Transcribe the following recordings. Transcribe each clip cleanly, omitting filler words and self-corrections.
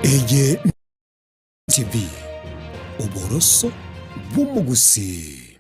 Eye TV, oboroso bw'omogusii.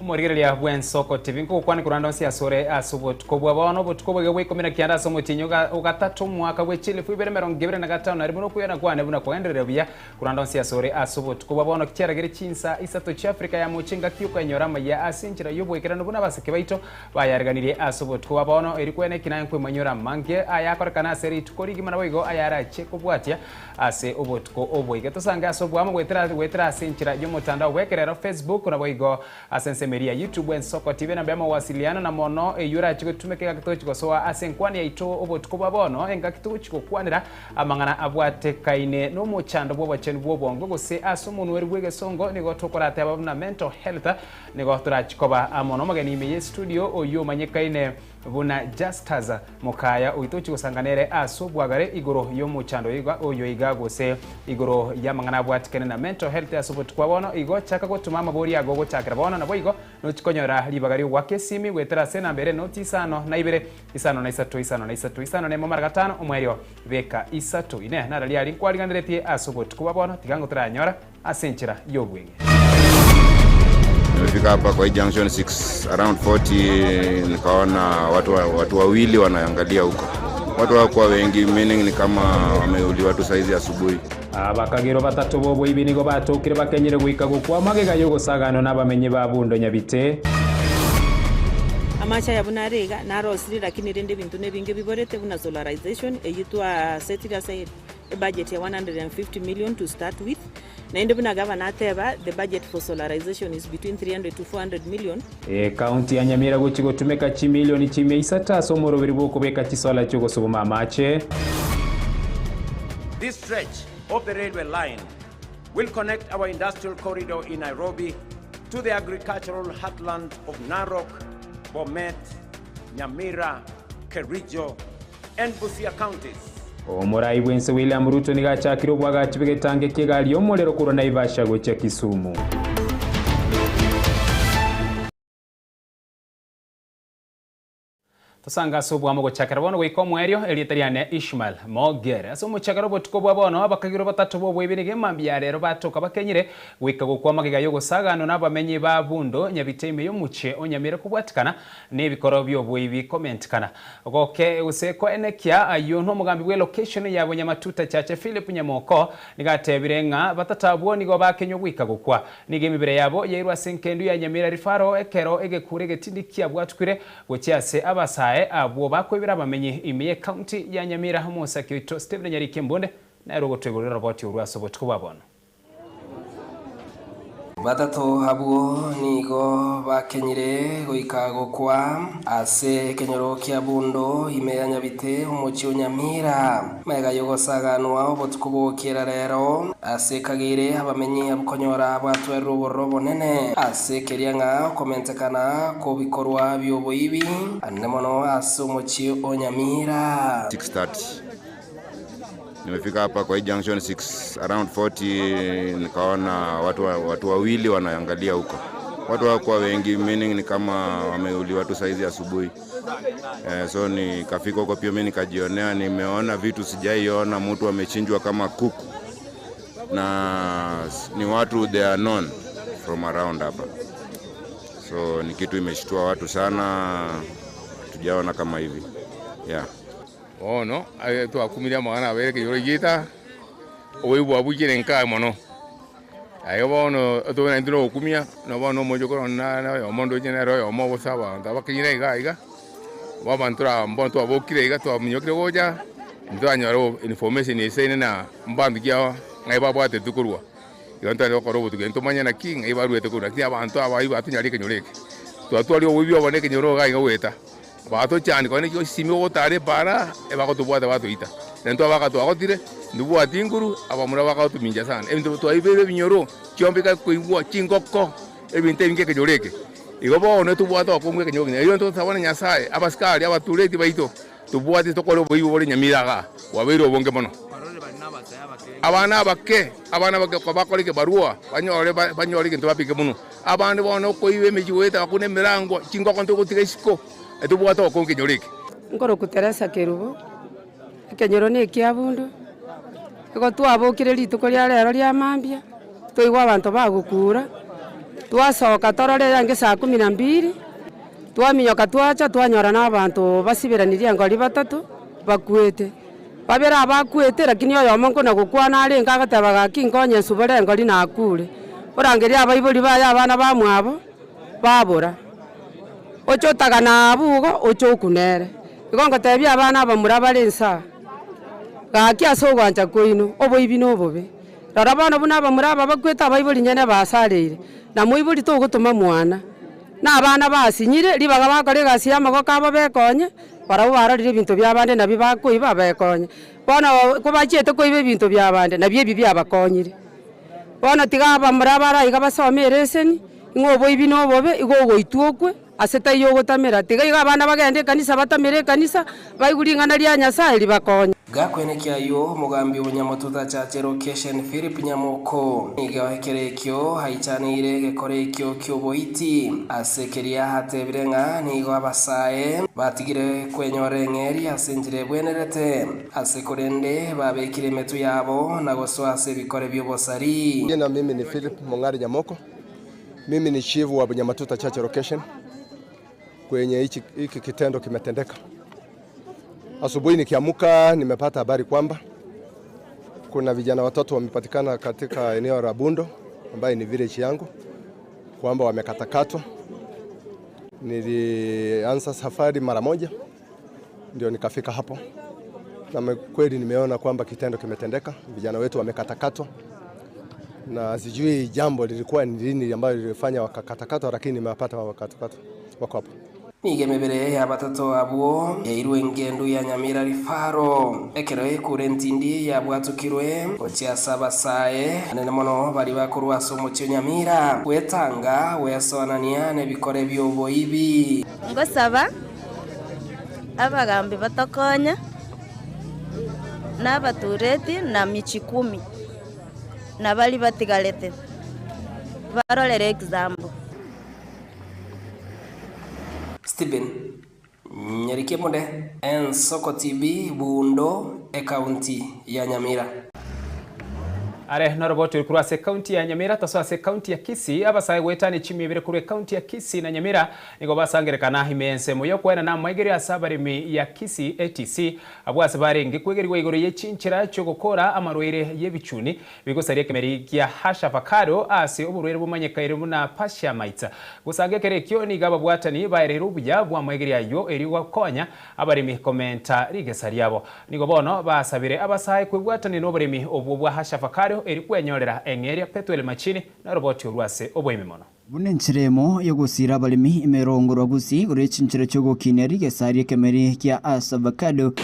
Omorigereria bw'ensoko TV nkogokwana korwa ande onsi asore ase obotuko bwa bono, obotuko boigo bwa ikomi na kianda ase omotienyi oga- ogatato omwaka bwe chilifu ibere emerongo ebere na gatano na rimo nokoyana kwane buna kwagenderire buya Korwa ande onsi asore ase obotuko bwa bono chiaragere chinsa isato chi'Afrika ya Mocha engaki y'okoenyora amaiya ase enchera y'oboikeranu buna abasike baito bayareganirie ase obotuko bwa bono, eri kwene eki naye nkwemanyora amange ayakorekana ase rituko rigima naboigo ayarache kobwatia ase obotuko oboike. Tosange ase oboamo goetera goetera ase enchera y'omotandao bw'ekerero, Facebook, naboigo ase ensemo eria ya YouTube Ensoko TV namba y'amawasiliano na mono eyio orache gotumeka engaki togochi gosoa ase enkwani yaito obotuko bwa bono engaki togochi gokwanera Amang'ana abwatekaine nomochando bw'obochenu bw'obongo gose ase omonweri bw'egesongo nigo tokorateba buna mental health. Nigo torachi koba amo nomogeni ime ye studio oyio omanyekaine buna Justus Mokaya oito ochi gosangana ere ase obwagare igoro y'omochando oyo iga gose igoro y'amang'ana abwatikane na mental health ase obotuko bwa bono. Igo chaka gotoma amabori ago gochakera bono naboigo nochi konyora ribaga ri'ogoaka esimi goetera ase enamba ere noti isano na ibere Isano na isato, isano na isato, isano nemo mara gatano, omoerio beka isato. Inee, nararia aria nkwariganeretie ase obotuko bwa bono, tiga ngotarayanyora ase enchera y'obweng'e. Nimefika hapa kwa hii junction 6 around 40 nikaona watu, watu wawili wanaangalia huko. Watu hawakuwa wengi meaning ni kama wameuliwa tu saizi asubuhi. Abakagero batato b'oboibi nigo batokire bakenyire goika gokwa magega y'ogosaganwa nabamenyi ba Bundo Nyabite. Amache aya buna are iga narosire lakini rende ebinto nebinge biborete buna solarization eyio twasetire ase ebudget ya 150 million to start with. Naende buna gavana ateba the budget for solarization is between 300 to 400 million. Ekaunti ya Nyamira gochia gotumeka chimilioni chimia isato ase omoroberi bw'okobeka chisola chi'ogosuguma amache. This stretch of the railway line will connect our industrial corridor in Nairobi to the agricultural heartland of Narok, Bomet, Nyamira, Kericho and Busia counties. Omorai bw'ense William Ruto nigo achakire obwagachi bw'egetange ki'egari y'omorero korwa Naivasha gochia Kisumu. Tosange ase oboamo gochakera bono goika omoerio, erieta riane Ishmael Mogere. Ase omochakero obotuko bwa bono, abakagirwa batato b'oboibi nigo emambia ya rero batoka bakenyire goika gokwa magega y'ogosaganwa nabamenyi ba Bundo, Nyabite ime y'omochie o Nyamira kobwatikana nebikoro bi'oboibi komentekana. Goke gose koenekia ayio nomogambi bw'elocation ya Bonyamatuta Chache Philip Nyamoko nigo atebire ng'a batato abwo nigo bakenywa goika gokwa. Nigo emebere yabo yairwe ase enkendu ya Nyamira Referral ekero egekuro egetindi kiabwatukire Gochia ase abasae abwo bakoibera abamenyi ime y'ecounty ya Nyamira, omosaki oito Stephen Nyariki Mbunde nere ogotoigorera oroboti orwo ase obotuko bwa bono. Batato abwo nigo bakenyire goika gokwa ase ekenyoro kia Bundo ime ya Nyabite omochie o Nyamira. Magega y'ogosaganwa obotuko bw'ogokiera rero ase ekageire abamenyi abwo konyora batwerire obororo obonene ase keria ng'a okomentekana kw'ebikorwa bi'oboibi anene mono ase omochie o Nyamira. 6:30 Nimefika hapa kwa hii junction 6 around 40 nikaona watu, watu wawili wanaangalia huko. Watu hawakuwa wengi meaning ni kama wameuliwa tu saizi asubuhi. Eh, so nikafika huko pia mimi nikajionea, nimeona vitu sijaiona, mtu amechinjwa kama kuku na ni watu they are known from around hapa, so ni kitu imeshtua watu sana, tujaona kama hivi yeah. Bono twakumirie amang'ana abere ekenyoro giaito, oboibi bwabuchire nkaye mono. Aye bono tobe naintwe nogokumia, na bono omochokoro one nare oyomo ndoche nere oyomo obosa abanto abakenyire iga iga, bo abanto aba mbono twabokire iga twaminyokire gocha, ntitwanyora information eisaine na mbanto ki aba ng'ai babwatetwe korwa. Igo ntware gokora obotuki ntomanye naki ng'ai baruete korwa, lakini abanto aba aywo batonyaria ekenyoro eke. Twatwarire oboibi obo na ekenyoro iga iga goeta, batochani konya naki osimi ogotara epaara, ebagotobwata batoita. Na intwe abagaka twagotire, ntibwati nguru, abamura bakagotumincha sana. Ebinto twaibeire ebinyoro, chiombe ikakoigwa, chingoko, ebinto ebinge ekenyoro eke. Igo bono tobwate obokongu ekenyoro kegima. Erio ntosaba na Nyasae, abasikari, abatureti baito, tobwate tokore oboibi bore nyamira igaa, bwabeire obonge mono. Abana abake, abana abake kobakora ekebarua, banyore banyore egento babeke monwe. Abande bono okoiba emechie goeta bakuna emerango, chingoko ntogotiga isiko, tobwate obokongu ekenyoro eke. Nkorokwa Teresa Kerubo, ekenyoro na ekiabundu, igo twabokire rituko ria rero ria mambia, twaigwa abanto bagokura, twasoka torore eyange saa kumi na mbili, twaminyoka twacha twanyora na abanto basiberanirie engori batato, bakwete. Babere abakwete, lakini oyomo nkona gokwana arenge agateba gaki nkonye nsubore engori nakure. Orangerie abaibori baye abana bamwabo, babora. Oche otagana abwo igo, oche okune ere. Igo ngotebia abana abamura bare inse aa, gaki ase ogwancha kwaino, oboibi nobobe. Rora bono buna abamura aba bakwete abaibori nyene basareire, na moibori togotoma mwana. Na abana basinyire, ribaga bakora egasi y'amaboko abo bekonye, barabwo barorire ebinto bi'abande nabio bakoiba bekonye. Bono kobachiete koiba ebinto bi'abande, nabio ebi biabakonyire. Bono tiga abamura bare aiga basome ereseni, ng'a oboibi nobobe, igo ogoitwa okwe, ase taiyo ogotamera. Tiga iga abana bagende ekanisa batamere ekanisa, baigwe ring'ana ria Nyasaye ribakonye. Gakwenekia ayio, omogambi o Nyamotuta Chache Location Philip Nyamoko nigo ekero ekio aichaneire egekora ekio ki'oboiti. Ase keria atebire ng'a nigo abasae batigire kwenyora eng'eria ase enchera ebwenerete, ase korende babekire emetwe yabo na gosoa ase ebikore bi'obosari. Jina mimi ni Philip Mong'are Nyamoko. Mimi ni chief wa Bunyamatuta Church Location kwenye hiki kitendo kimetendeka. Asubuhi nikiamka nimepata habari kwamba kuna vijana watatu wamepatikana katika eneo la Bundo ambaye ni village yangu kwamba wamekatakatwa. Nilianza safari mara moja ndio nikafika hapo, na kweli nimeona kwamba kitendo kimetendeka, vijana wetu wamekatakatwa, na sijui jambo lilikuwa ni lini ambayo lilifanya wakakatakatwa, lakini nimewapata wakatakatwa, wako hapo. Nigo emebere y'abatato abwo yairwe engendo ya Nyamira Referral ekero ekure entindi yabwatukirwe gochia ase abasae anene mono baria bakorwa ase omochie o Nyamira gwetanga gwesoanania na ebikore bi'oboibi. Ngosaba abagambi batokonye, na abatureti, na michikumi, na baria batigarete, barorere example. Stephen Nyariki Emunde, Ensoko TV, Bundo, Ekaunti ya Nyamira. Are noroboti ore korwa ase ekaunti ya Nyamira tosoe ase ekaunti ya Kisii. Abasae goetania chimia ibere korwa ekaunti ya Kisii na Nyamira nigo basangerekana ime y'ensemo y'okoenana amaigerio ase abaremi ya Kisii ATC abwo ase barenge kwegerigwa igoro ye chinchera chi'ogokora amarwaire y'ebichuni Bigosaria ekemeri gia Hash avocado ase oborwaire bomanyekaine buna Passia mites. Gosanga ekero ekio nigo ababwatani baereire obuya bw'amaegeri ayio erio gokonya abaremi komenta rigesa riabo. Nigo bono basabire abasae kwebwatania noboremi obwo bwa Hash avocado erio kwenyorera eng'eria Pethuel Machini noroboti orwo ase oboime mono. Buna enchera emo y'ogosiira abaremi emerongo rwa Gusii igoro ye chinchera chi'ogokinia rigesa ri'ekemeri kia avocado.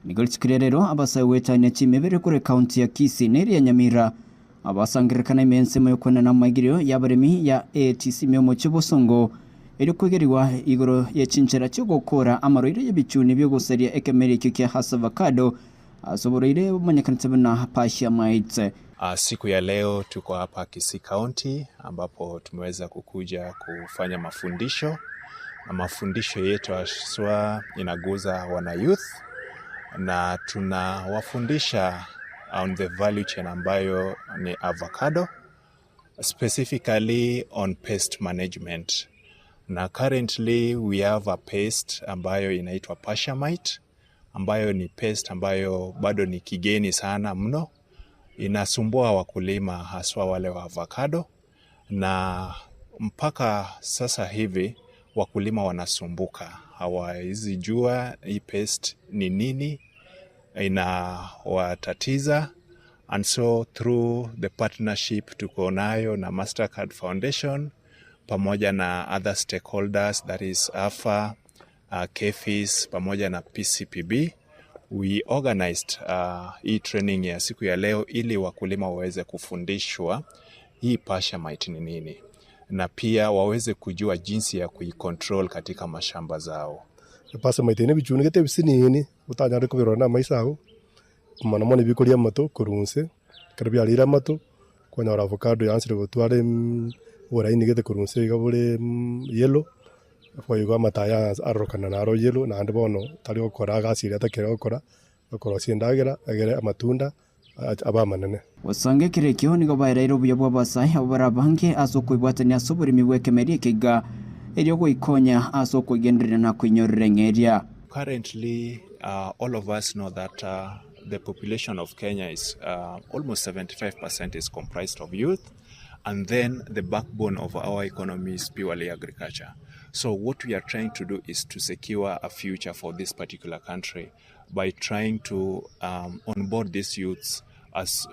Nigo rituko ria rero abasae goetania chimebere korwa ekaunti ya Kisii na eria ya Nyamira abasangererekana ime ensemo y'okwenena amaigerio y'abaremi ya ATC ime omochie Bosongo erio kwegerigwa igoro ye chinchera chi'ogokora amarwaire y'ebichuni bi'ogosaria ekemeri ekio kia avocado ase oborwaire bomanyekanete buna Passia mites. Siku ya leo tuko hapa Kisii County ambapo tumeweza kukuja kufanya mafundisho na mafundisho yetu haswa inaguza wana youth na tunawafundisha on the value chain ambayo ni avocado specifically on pest management na currently we have a pest ambayo inaitwa Passia mite ambayo ni pest ambayo bado ni kigeni sana mno, inasumbua wakulima haswa wale wa avocado, na mpaka sasa hivi wakulima wanasumbuka, hawawezi jua hii pest ni nini inawatatiza and so through the partnership tuko nayo na Mastercard Foundation pamoja na other stakeholders that is AFA, KEPHIS pamoja na PCPB we organized hii training ya siku ya leo ili wakulima waweze kufundishwa hii pasture mite ni nini na pia waweze kujua jinsi ya kuicontrol katika mashamba zao. Pasture mite ne ebichuni gete ebisinini otanyare kobirora na amaiso ago, mono mono ebikoria amato korwa inse, ekero biarire amato, kwanyora avocado yaanchire gotwara oboraini gete korwa inse iga bore yellow, boigo amato aya arorokana naro yellow naende bono tari gokora egasi eria atakire gokora, okorosia endagera egere amatunda abe amanene. Gosanga ekero ekio nigo baereire obuya bw'abasae abwo barabange ase okoibwatania ase oboremi bw'ekemeri ekeiga, erio goikonya ase okoigendereria na koinyorera eng'eria. Currently, all of us know that the population of Kenya is almost 75% is comprised of youth, and then the backbone of our economy is purely agriculture. So what we are trying to do is to secure a future for this particular country by trying to onboard these youths as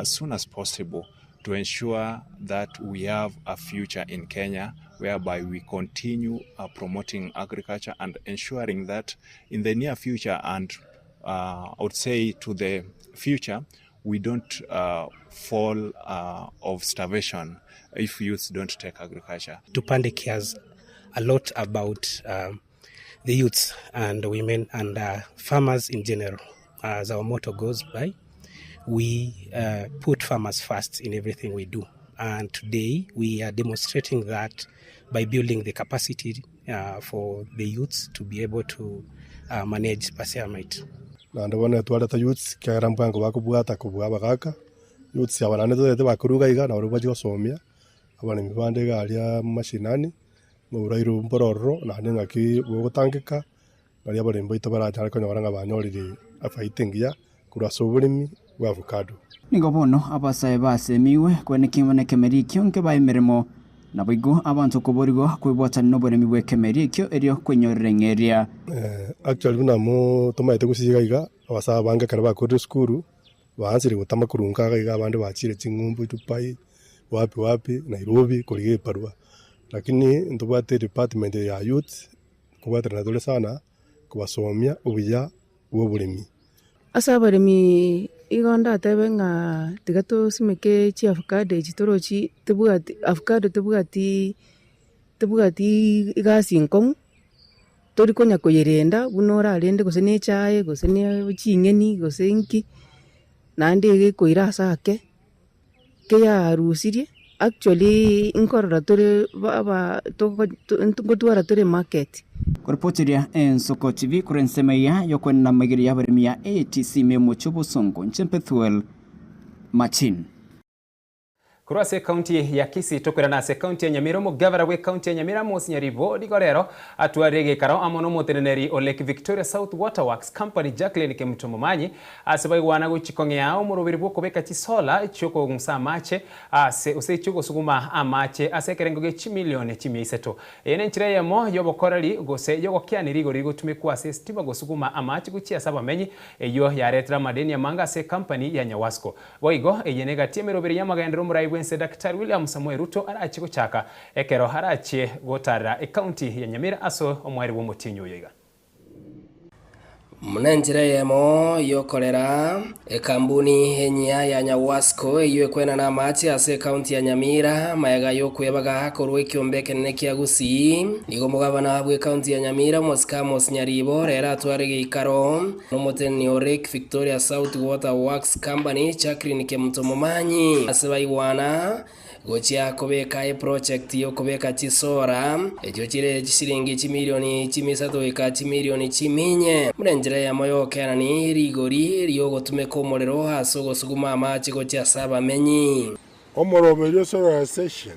soon as possible to ensure that we have a future in Kenya whereby we continue promoting agriculture and ensuring that in the near future and I would say to the future, we don't fall of starvation if youths don't take agriculture. Tupande cares a lot about the youths and women and farmers in general. As our motto goes by, we put farmers first in everything we do. And today we are demonstrating that by building the capacity for the youths to be able to manage Persea mite. Naende bono etwarete youths ekiagera mbwango bakobwata kobua abagaka, youths aba naende totaete bakoruga iga nabo bachia gosomia, abaremi bande iga aria mashinani, na oborairo mboro ororo naende ng'aki bogotangeka, baria abaremi baito baranyare konyora ng'a banyorire efaida engiya korwa ase oboremi bwa avocado. Nigo bono abasae basemiwe kwenekigwa nekemeri ekio nkebae emeremo, naboigo abanto koborigwa kwebwatana noboremi bw'ekemeri ekio erio kwenyorera eng'eria. Actually buna mo tomaete gosiga iga, abasae abange ekero bakorire esukuru, baansire gotama korwa nka iga iga abande bachire ching'umbu Dubai, wapi wapi, Nairobi korigia ebarua. Lakini ntobwate edepartment ya youth, kobwaterana tore sana, kobasomia obuya bwa oboremi. Ase abaremi igo ndatebe ng'a tiga tosimeke chiavocado echi torochi tebwati avocado tebwati tebwati egasi enkong'u, tori konya koyerenda buna orarende gose na echae gose na ching'eni gose nki, naende iga ekoira ase ake, keyarusirie actually nkorora tore ba aba togo nkotwara tore market. Koripoteria Ensoko TV korwa ensemo eya y'okwenena amaigerio y'abaremi ya ATC ime y'omochie obosongo, inche Bethuel Martin. Korwa ase ekaunti ya Kisii tokoirana ase ekaunti ya Nyamira, omogavana bw'ekaunti ya Nyamira Amos Nyaribo nigo rero atwarire egekaro amo nomoteneneri o Lake Victoria South Water Works Company Jacqueline Kemuto Momanyi ase baigwana gochia kong'ea omoroberi bw'okobeka chisola chi'okong'usa amache ase gose chi'ogosuguma amache ase ekerengo gie chimilioni chimia isato. Eye nenchera eyemo y'obokoreri gose y'ogokeania rigori rigotumekwa ase esitima gosuguma amache gochia ase abamenyi, eyio yaretire amadeni amange ase ecompany ya Nyawasco. Boigo, eye negati emeroberi y'amagenderero omorai bw'ense Daktari William Samoei Ruto arachie gochaka ekero arachie gotarera ecounty ya Nyamira ase omoerio bw'omotienyi oyo iga. Buna enchera eyemo y'okorera ekambuni enyia ya Nyawasco eyio ekwenana amache ase ekaunti ya Nyamira magega y'okwebaga korwa ekiombe ekenene kia Gusii. Nigo omogabana bw'ekaunti ya Nyamira Omosike Amos Nyaribo rero atware geikaro nomoteneni o Lake Victoria South Water Works Company Jacqueline Kemunto Momanyi ase baigwana Gochia kobeka eproject y'okobeka chisora, echio chire chisiringi chimilioni chimisato goika chimilioni chiminye, buna enchera eyemo y'ogokerani rigori ri'ogotumeka omorero ase ogosuguma amache gochia ase abamenyi. Omoroberio solarisation,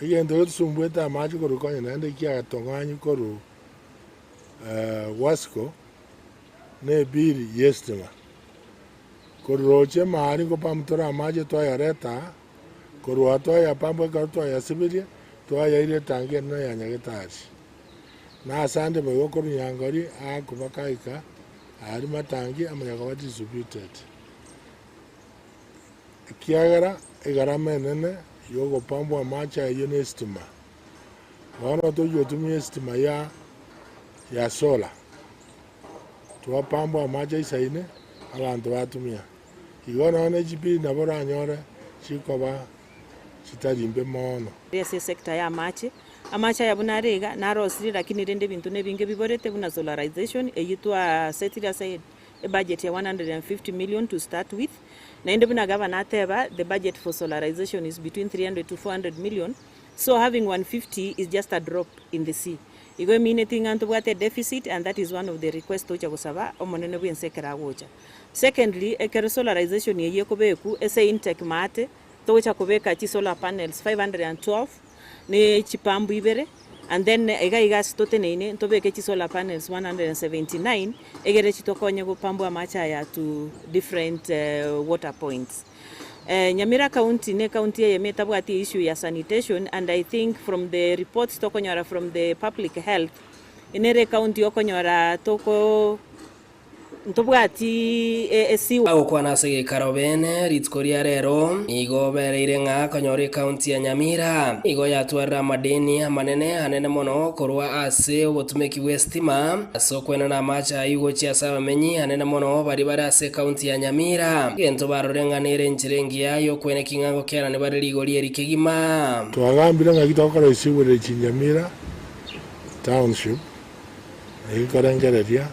egento getusumbuete amache korwa konya naende kiagatong'anyi korwa Wasco na ebili y'estima. Korwa roche emari nkopambu tore amache twayareta aa, korwa aa twayapambu ekero twayasibirie, twayaira etangi enene ya Nyagetari. Na ase ande boigo korwa Nyangori aa kobakaika aria matangi amanya koba distributed. Ekiagera egarama enene yogopambwa amache ayio ne estima. Bono tochia gotumia estima ya ya solar, twapambwa amache aisaine, abanto batumia. Igo nonya ne chibili nabo oranyore chikoba chitari mbe mono. Ase esector ya amache, amache aya buna are iga narosire lakini rende ebinto nebinge biborete buna solarization eyio twasetire ase ebudget ya 150 million to start with, naende buna gavana ateba the budget for solarization is between 300 to 400 million, so having 150 is just a drop in the sea. Igo emineti ng'a ntobwate edeficit and that is one of the request togocha gosaba omonene bwense ekero agocha. Secondly, ekero solarization eyio ekobekwa ase intake maate, togocha kobeka chi solar panels 512 ne chipambu ibere and then iga iga ase toteneine ntobeke chi solar panels 179 egere chitokonye gopambwa amache aya to different water points. Nyamira county ne county eyemo etabwati issue ya sanitation and I think from the reports tokonyora from the public health nere ecounty okonyora toko Ntobwati esiwa. Agokwana ase geikaro bene rituko ria rero, nigo bereire ng'a konyora ekaunti ya Nyamira nigo yatwarire amadeni amanene anene mono korwa ase obotumeki bw'esitima ase okwenena amache ayio gochia ase abamenyi anene mono baria bare ase ekaunti ya Nyamira. Egento barore ng'a nere enchera engiya y'okweneki ng'a ngokerani bare rigori eri kegima. Twagambire ng'aki togokora esiwere Nyamira Township, naki korengereria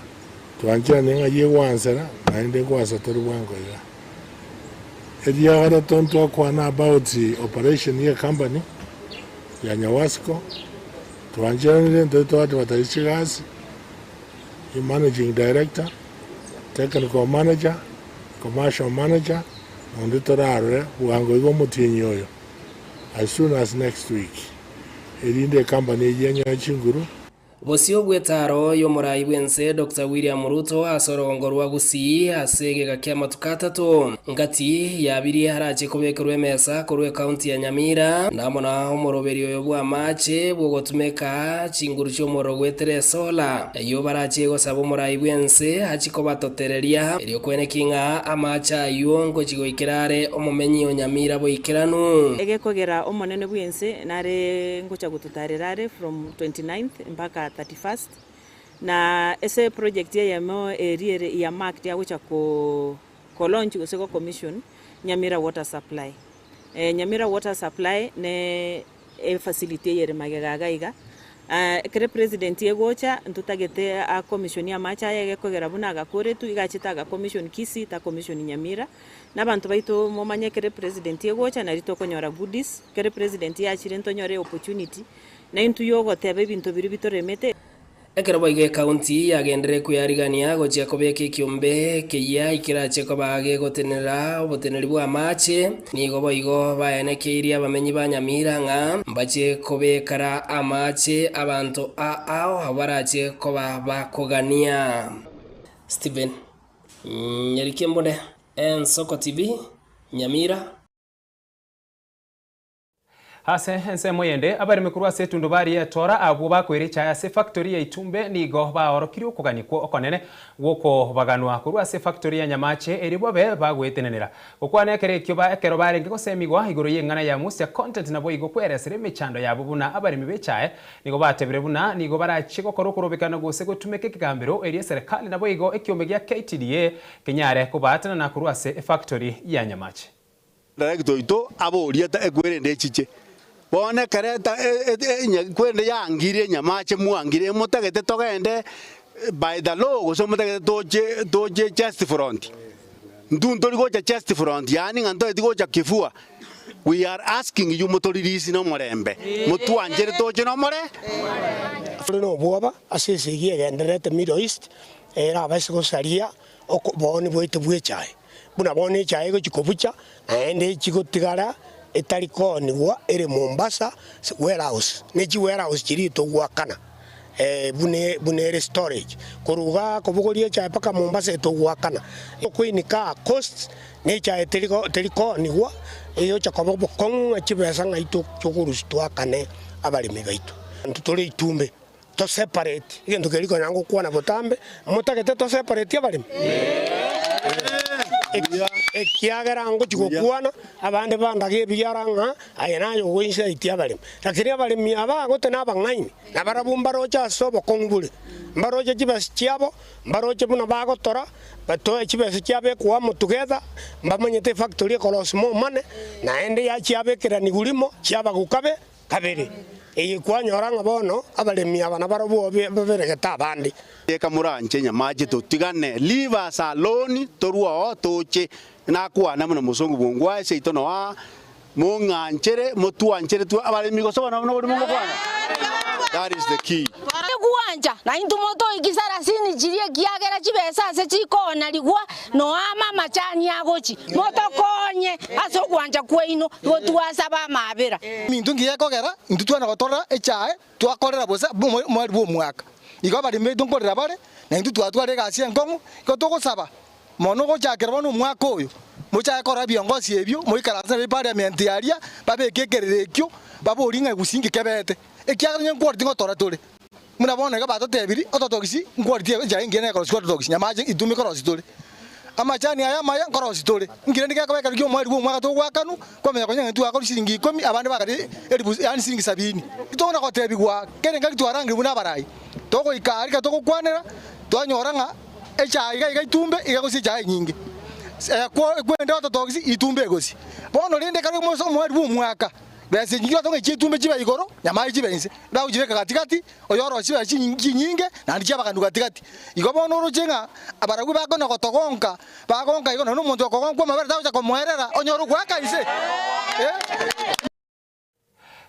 Twancheranie ng'a yegwansera, naende egwansa tori bwango iga. Eria gatato ntwakwana about operation ye company ya Nyawasco, twancheranire intwe to advertise chigasi, ye managing director, technical manager, commercial manager, onde torarore bwango iga omotienyi oyo as soon as next week, erinde ecompany eyio enyore chinguru. Bosio bw'etaaro y'omorai bw'ense Doctor William Ruto ase orogongo rwa Gusii ase egeka ki'amatuko atato ngati yabirie arache kobekerwa emesa korwa ekaunti ya Nyamira na amo na omoroberio oyo bw'amache bw'ogotumeka chinguru chi'omorero goetera esola eyio barache gosaba omorai bw'ense achi kobatotereria erio kweneki ng'a amache ayio ngochi goikera are omomenyi o Nyamira boikeranu. Egekogera Omonene bw'ense nare ngocha gototarera are from 29th mpaka 31st, na ase eproject eyemo eria ere earmarked agocha ko ko launch gose go commission Nyamira water supply. Nyamira water supply ne efacility eye ere magega iga iga, ekero epresident egocha ntotagete a commission amache aya egekogera buna agakoretwe iga achete aga commission Kisii ta commission Nyamira. Na abanto baito momanye ekero epresident egocha nario tokonyora goodies, ekero epresident yachire ntonyore opportunity, naintwe yogoteba ebinto biria bitoremete. Ekero boigo ekaunti yagenderere kweyarigania gochia kobeka ekiombe keyia ekerache koba gegotenenera oboteneneri bw'amache, nigo boigo baenekeirie abamenyi ba Nyamira ng'a mbache kobekera amache abanto ao abwo barache koba bakogania. Stephen Nyarikembune, Ensoko TV, Nyamira. Ase ensemo yende, abaremi korwa ase etundubari y'etora abwo bakoira echae ase efactory ya Itumbe nigo baorokirie okogania okonene gw'okobaganwa korwa ase efactory ya Nyamache erio babe bagoetenenera. Gokwana ekero ekio ekero barenge gosemigwa igoro y'eng'ana ya Musia Content naboigo kweresera emechando yabo buna abaremi b'echae nigo batebire buna nigo barachie gokora okorobekana gose gotumeka ekegambero erio eserekali naboigo ekiombe gia KTDA kenyare kobaatanana korwa ase efactory ya Nyamache. Director oito aborie ta ekwerende echiche. Bono ekero eta ekwerende yaangire enyamache mwangire emotagete togende by the law gose motagete toche toche chest front. Intwe ntori gocha chest front yaani ng'a ntoeti gocha kifua. We are asking you motoririsi na omorembe, motwanchere toche na omore. Tore nobwoba ase esegi egendererete Middle East, erabaise gosaria obooni bwaito bw'echae. Buna bono echae egochia kobucha, naende echia gotigara etari koonigwa ere Mombasa warehouse, ne chiwarehouse chiria togoakana buna buna ere storage. Korwa igaa kobogoria echae mpaka Mombasa etogoakana. Okoinika cost na echae teri teri koonigwa, egocha koba obokong'u ng'a chibesa ng'ai tokorusia toakane abaremi baito. Intwe tore itumbe. To separate egento keria konya ngokwana botambe, motagete to separate abaremi? Ekiagera ngochia gokwana, abande bandage ebiara ng'a aye naye ogoinsaiti abaremi. Lakini abaremi aba agote nabang'aini, na barabwo mbaroche ase obokong'u bore, mbaroche chibesa chiabo, mbaroche buna bagotora, batoe chibesa chiabo ekwamo together, mbamanyete efactory ekorosia more money, naende yachiabekeranigwa rimo, chiabaguka kabere. Eye kwanyora ng'a bono abaremi aba nabarabwo baberegete abande. Eka moranche nyamache totigane, leave us alone, torwe oo toche. Nakwana buna mosongo bw'ongwae seito noa, mong'anchere, motwanchere twe abaremi gose bono buna oborimo ngokwana? That is the key. Gwancha, na intwe motoiki sarasini chiria, ekiagera chibesa ase chikoonarigwa noama amachani agochi. Motokonye ase ogwancha kwaino, igo twasaba amaabera. Intwe ngiya ekogera intwe twana gotorora echae twakorera bosa omweri bw'omwaka. Igo abaremi baito nkorera bare, na intwe twatwara egasi enkong'u, igo togosaba mono gochakera bono omwaka oyo, mochake korora ebiongosi ebio, moikaranse nario eparliament aria, babeke ekerero ekio, baborie ng'a gusii nki kebete. Ekiagera onye nkwori ngotora tore. Buna bono iga batotebirie, orthodox nkwori echae engiya nekorosia orthodox, nyamache intwe nkorosia tore. Amachani aya amaya nkorosia tore. Nki rende gekoba ekero kia omweri bwa omwaka togoakanwa, kwamanya konya ng'a intwe twakora chiringi ikomi, abande bakaria elifu yaani chiringi sabini. Tokona gotebigwa kera engaki twarangire buna abarai, togoika aria ekero togokwanera, twanyora ng'a echae iga iga itumbe iga egosia echae enyinge. Ekwende orthodox itumbe egosia. Bono rende ekero omweri bwa omwaka. Besa echi chigotoka chi'etumbe chibe igoro, nyamaye chibe inse, bagochibeka gati-gati, oyorosie chibesa chinyinge, naende chiabaganwa gati-gati. Igo bono oroche ng'a abarabwo bakona gotogonka, bagonka igo, nonya omonto okogonkwa amabere tagocha komoerera, onyore ogoaka inse.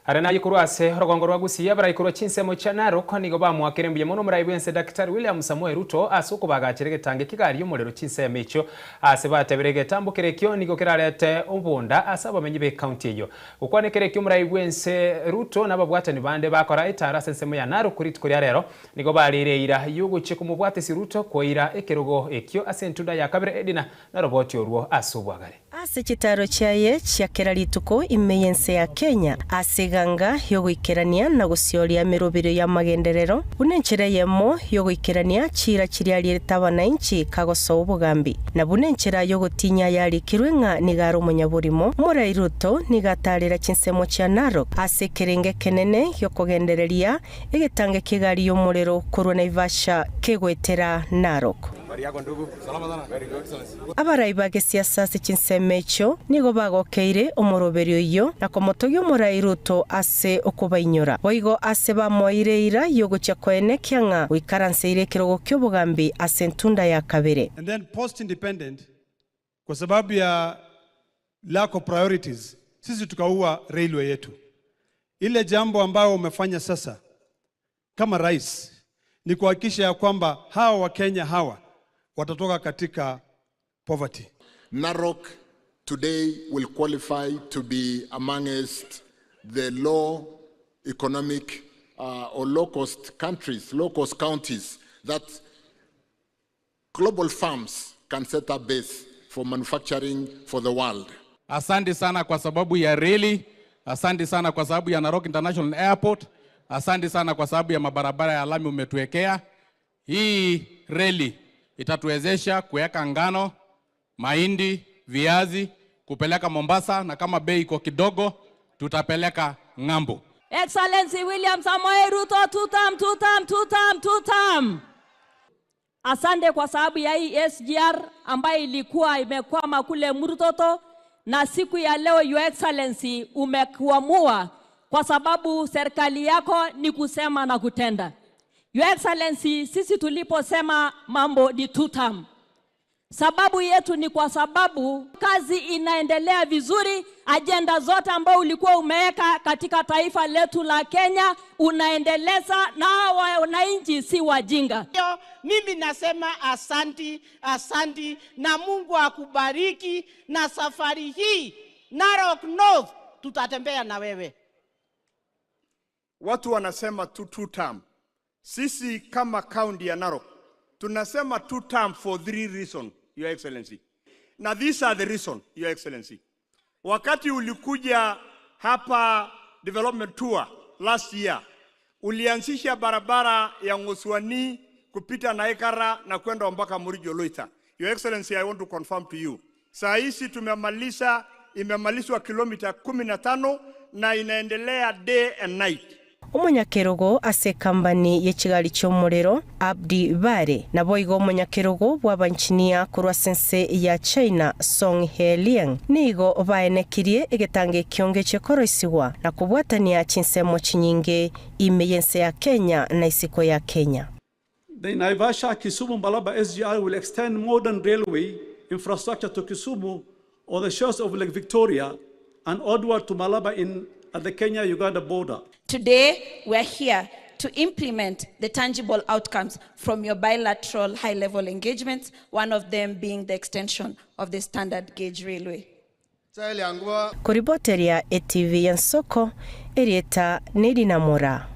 Are naye korwa ase orogongo rwa Gusii abarai korwa chinsemo chia Narok nigo bamoakire mbuya mono omorai bw'ense Daktari William Samoei Ruto ase okobagachera egetange ki'egari y'omorero chinsemo echio Ase batebire egetambo kerekio nigo kerarete obonda ase abamenyi b'ecounty eyio. Gokwana ekerekio omorai bw'ense Ruto na ababwatani bande bakora etaro ase ensemo ya Narok rituko ria rero nigo bareire eira y'ogochia komobwatisia Ruto koira ekerogo ekio ase entunda ya kabere Edina na roboti orwo ase obwagare. Ase chitaaro chiaye chia kera rituko ime y'ense ya Kenya, ase eganga y'ogoikerania na gosioria emeroberio y'amagenderero, buna enchera eyemo y'ogoikerania chiira chiria arierete abanainchi kagosoa obogambi, na buna enchera y'ogotinyia ayarikirwe ng'a nigo are omonyaborimo, Morai Ruto nigo ataarera chinsemo chia Narok ase ekerengo ekenene gi'okogendereria Egetange ki'egari y'omorero korwa Naivasha kegoetera Narok. Abarai ba gesiasa ase chinsemo echio nigo bagokeire omoroberio oyio na komotogia omorai Ruto ase okobainyora. Boigo ase bamoeire eira y'ogochia koenekia ng'a oikaranseire ekerogo ki'obogambi ase entunda ya kabere. And then post independent kwa sababu ya lack of priorities sisi tukaua railway yetu. Ile jambo ambayo umefanya sasa kama rais ni kuhakikisha ya kwamba hawa Wakenya hawa watatoka katika poverty. Narok today will qualify to be amongst the low economic or low cost countries, low cost counties that global firms can set up base for manufacturing for the world. Asante sana kwa sababu ya reli, asante sana kwa sababu ya Narok International Airport, asante sana kwa sababu ya mabarabara ya lami umetuwekea. Hii reli itatuwezesha kuweka ngano, mahindi, viazi kupeleka Mombasa, na kama bei iko kidogo tutapeleka ng'ambo. Excellency William Samoei Ruto, two term, two term, two term, two term. Asante kwa sababu ya hii SGR ambayo ilikuwa imekwama kule Mrutoto, na siku ya leo Your Excellency umekuamua, kwa sababu serikali yako ni kusema na kutenda. Your Excellency, sisi tuliposema mambo ni two term, sababu yetu ni kwa sababu kazi inaendelea vizuri, ajenda zote ambayo ulikuwa umeweka katika taifa letu la Kenya unaendeleza, na wananchi si wajinga. Yo, mimi nasema asanti, asanti na Mungu akubariki, na safari hii Narok North tutatembea na wewe. Watu wanasema tu two term. Sisi kama kaunti ya Narok tunasema two term for three reason, Your Excellency. Na these are the reason, Your Excellency. Wakati ulikuja hapa development tour last year, ulianzisha barabara ya Ng'osuani kupita Naikara na kwenda mpaka Murijo Loita. Your Excellency, I want to confirm to you. Saa hizi tumemaliza, imemalizwa kilomita 15 na inaendelea day and night. Omonyakerogo ase ekambani ye chigari chi'omorero, Abdi Bare, naboigo omonyakerogo bw'abanchinia korwa ase ense ya China, Song He-Liang, nigo baenekirie egetango ekio ngeche koroisigwa na kobwatania chinsemo chinyinge ime y'ense ya Kenya na isiko ya Kenya. The Naivasha Kisumu Malaba SGR will extend modern railway infrastructure to Kisumu on the shores of Lake Victoria and onward to Malaba in, at the Kenya Uganda border. Today, we're here to implement the tangible outcomes from your bilateral high level engagements, one of them being the extension of the standard gauge railway. Koriboteria etv y'ensoko, erieta nerinamora.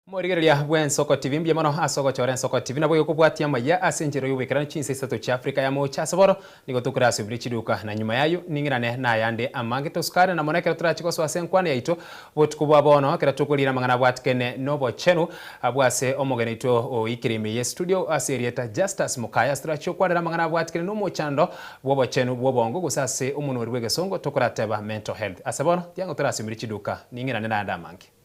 Omorigereria bw'Ensoko TV mbuya mono ase ogochora Ensoko TV nabo egokobwatia amaiya ase enchera y'oboikeranu chinsa isato chia Africa ya moocha ase bono nigo tokorasubire chiduka na nyuma y'ayio ning'irane nayande amange tosukare na mono ekero torache gosoa ase enkwana yaito botuko bwa bono ekero tokorira amang'ana abwatikene nobochenu abwo ase omogeni oito oikire ime ye studio ase erieta Justus Mokaya ase torache gokwanera amang'ana abwatikene nomochando bw'obochenu bw'obongo gose ase omonweri bw'egesongo tokorateba mental health ase bono tiango torasumire chiduka ning'irane nayande amange.